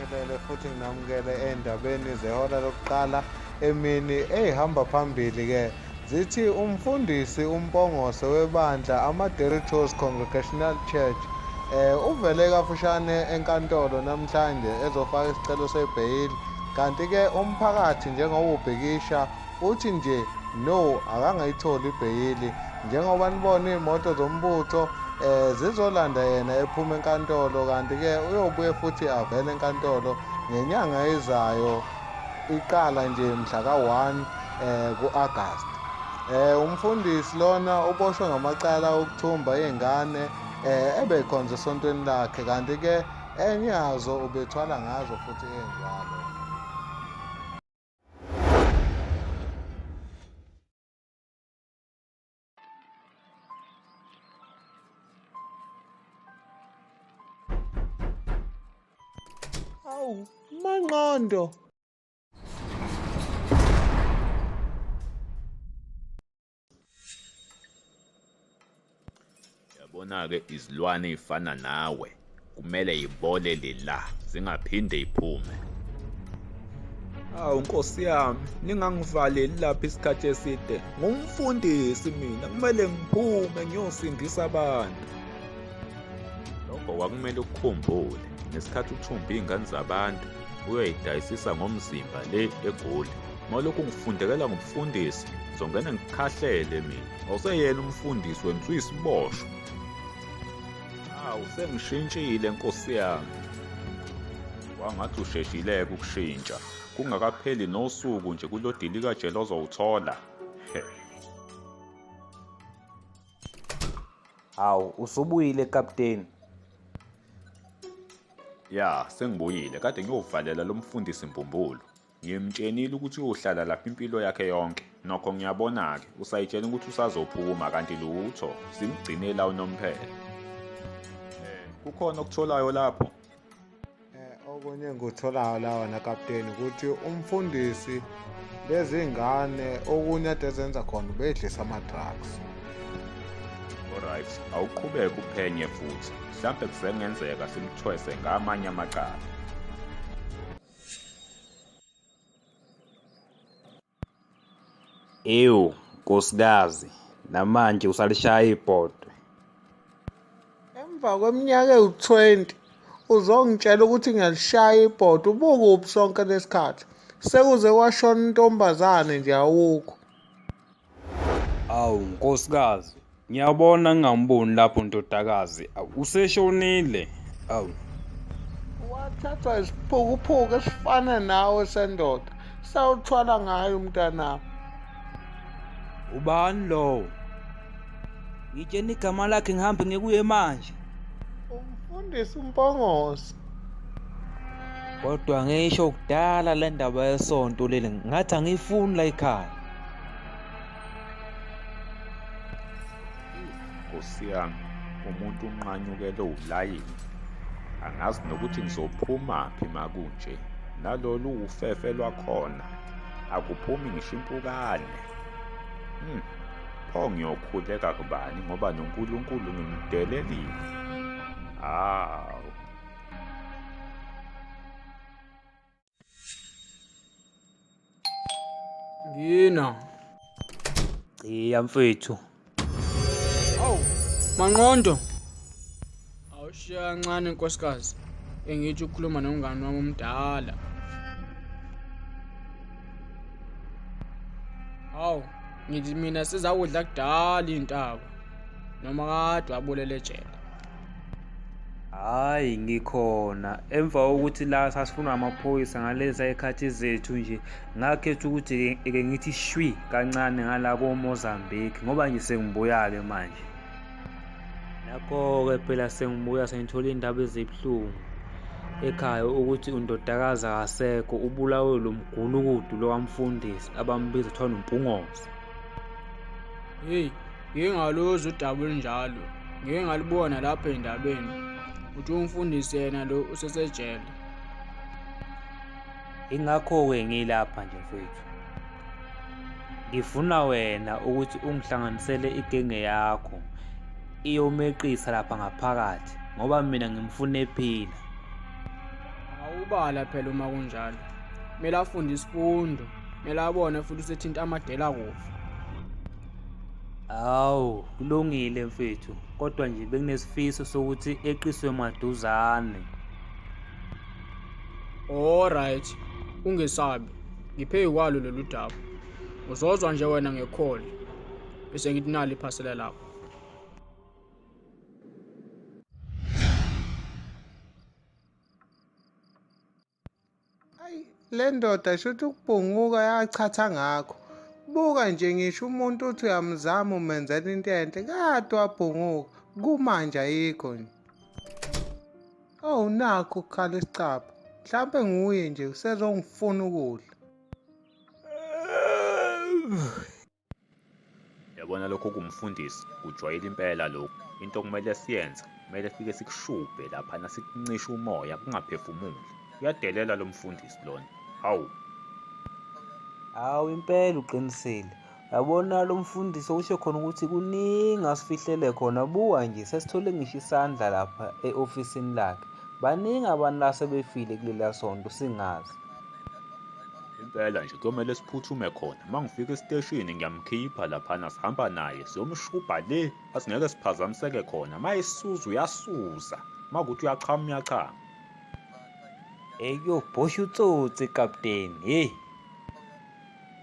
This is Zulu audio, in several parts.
Nginibingelele futhi nginamukele ey'ndabeni zehora lokuqala emini ey'hamba phambili-ke zithi umfundisi uMpongose webandla ama-Deritos Congregational Church eh uvele kafushane enkantolo namhlanje ezofaka isicelo sebheyili kanti-ke umphakathi njengoba ubhikisha uthi nje no akangayitholi ibheyili njengoba nibona iy'moto zombutho eh zizolanda yena ephuma enkantolo kanti-ke uyobuye futhi avele enkantolo ngenyanga ezayo iqala nje mhla ka-1 eh ku-August. Eh umfundisi lona uboshwe ngamacala okuthumba izingane eh ebekhonza esontweni lakhe kanti ke enye yazo ubethwala ngazo futhi enjalo. Awu, manqondo. Yabona-ke izilwane ey'fana nawe kumele yibolele la zingaphinde iphume. Awu Nkosi yami, ningangivaleli lapha isikhathi eside. Ngumfundisi mina, kumele ngiphume ngiyosindisa abantu. Lokho kwakumele ukukhumbule ngesikhathi uthumba iy'ngane zabantu uyoyidayisisa ngomzimba le eGoli. Mawulokhu ngifundekela ngobufundisi, ngizongena ngikhahlele mina. Awuseyena umfundisi wena usuyisiboshwa. Awu sengishintshile nkosi yami. Kwangathi usheshileke ukushintsha. Kungakapheli nosuku nje kulodilika jele ozowuthola. He. Hawu usubuyile kapteni. Ya, sengibuyile. Kade ngiyovalela lo mfundisi mbumbulu. Ngimtshenile ukuthi uyohlala lapha impilo yakhe yonke. Nokho ngiyabona-ke usayitshela ukuthi usazophuma kanti lutho simgcine la unomphela. Eh, kukhona okutholayo lapho? Eh, okunye engikutholayo la wena kapteni ukuthi umfundisi lezi ngane okunye ade zenza khona ubedlisa ama-drugs. Alright, awuqhubeke uphenye futhi. Mhlampe kusengenzeka simthwese ngamanye amacala. Ewu nkosikazi, namanje usalishaya ibhodwe. Emva kweminyaka ewu-20 uzongitshela ukuthi ngiyalishaya ibhodwe ubukuphi sonke lesikhathi sekuze kwashona intombazane nje awukho. Awu nkosikazi, ngiyabona ngingamboni lapho ndodakazi. Awu useshonile. Awu. Wathathwa isiphukuphuku esifana nawe sendoda sawuthwala ngayo umntanami. Ubani lowo? Ngitshena igama lakhe ngihambe ngikuye manje. Umfundisi uMpongose. Kodwa ngisho kudala le ndaba yesonto leli ngathi angiyifuni la ekhaya. Nkosi yami, umuntu unqanyukelwe ulayini. Angazi nokuthi ngizophumaphi makunje. Nalolu ufefe lwakhona akuphumi ngisho impukane. Hmm. Pho ngiyokhuleka kubani ngoba noNkulunkulu ngimdelelile. Hawu. Ngina. Ciya mfethu. Awu, Manqondo. Awushiya kancane nkosikazi. Engithi ukukhuluma nomngani wami omdala. Hawu, ngithi mina sizakudla kudala iy'ntaba. Noma kade wabulele ejele. Hhayi ngikhona emva kokuthi la sasifunwa amaphoyisa ngaleza ikhathi zethu nje ngakhetha ukuthi ke ngithi shwi kancane ngala koMozambique ngoba nje sengibuya-ke manje. Nakho-ke phela sengibuya sengithola iy'ndaba ezibuhlungu ekhaya ukuthi undodakazi akasekho ubulawe lo mgulukudu lo kamfundisi abambiza kuthiwa noMpungose. Hey, ngike ngaluzwa udaba olunjalo. Ngike ngalubona lapha endabeni. Uthi umfundisi yena lo usesejele. Ingakho-ke ngilapha nje mfowethu. Ngifuna wena ukuthi ungihlanganisele igenge yakho iyomeqisa lapha ngaphakathi ngoba mina ngimfuna ephila. Awubala phela uma kunjalo. Kumele afunde isifundo, kumele abone futhi usethinta amadela kufa. Hawu, kulungile mfethu, kodwa nje benginesifiso sokuthi eqiswe maduzane. Alright, ungesabi. Ngiphe kwalo lolu daba. Uzozwa nje wena ngekholi. Bese ngithi nali iphasela lakho. Ayi, le ndoda shuthi ukubhunguka yachatha ngakho. Buka nje ngisho umuntu uthi uyamzama umenzela into enhle kade wabhunguka kumanje ayikho nje. Oh nakho kukhala isicabha. Mhlampe nguye nje usezongifuna ukudla. Yabona lokho kumfundisi ujwayele impela lokhu. Into okumele siyenze, kumele fike sikushubhe laphana sikuncishe umoya kungaphefumuli. Uyadelela lo mfundisi lona. Hawu. Hawu impela uqinisile. Yabona lo mfundisi okusho khona ukuthi kuningi asifihlele khona. Buka nje sesithole ngisho isandla lapha e-ofisini lakhe. Baningi abantu la sebefile kulela sonto singazi. Impela nje kuyomele siphuthume khona. Uma ngifika esiteshini ngiyamkhipha laphana sihamba naye siyomshubha le asingeke siphazamiseke khona. Uma esuza uyasuza. Uma kuthi uyachama uyachama. Hey kuyobhosha utsotsi kapteni. Hey.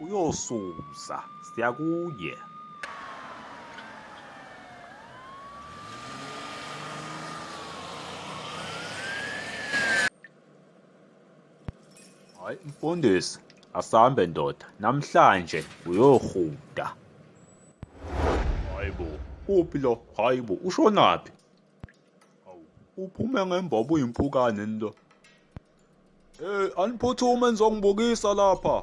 Uyosuza. Siya kuye. Hayi mfundisi, asambe ndoda. Namhlanje uyohuda. Hayibo, uphi lo? Hayibo, ushonaphi? Hawu, uphume ngembobo uyimpukane lo. Hey, aniphuthume nizongibukisa lapha.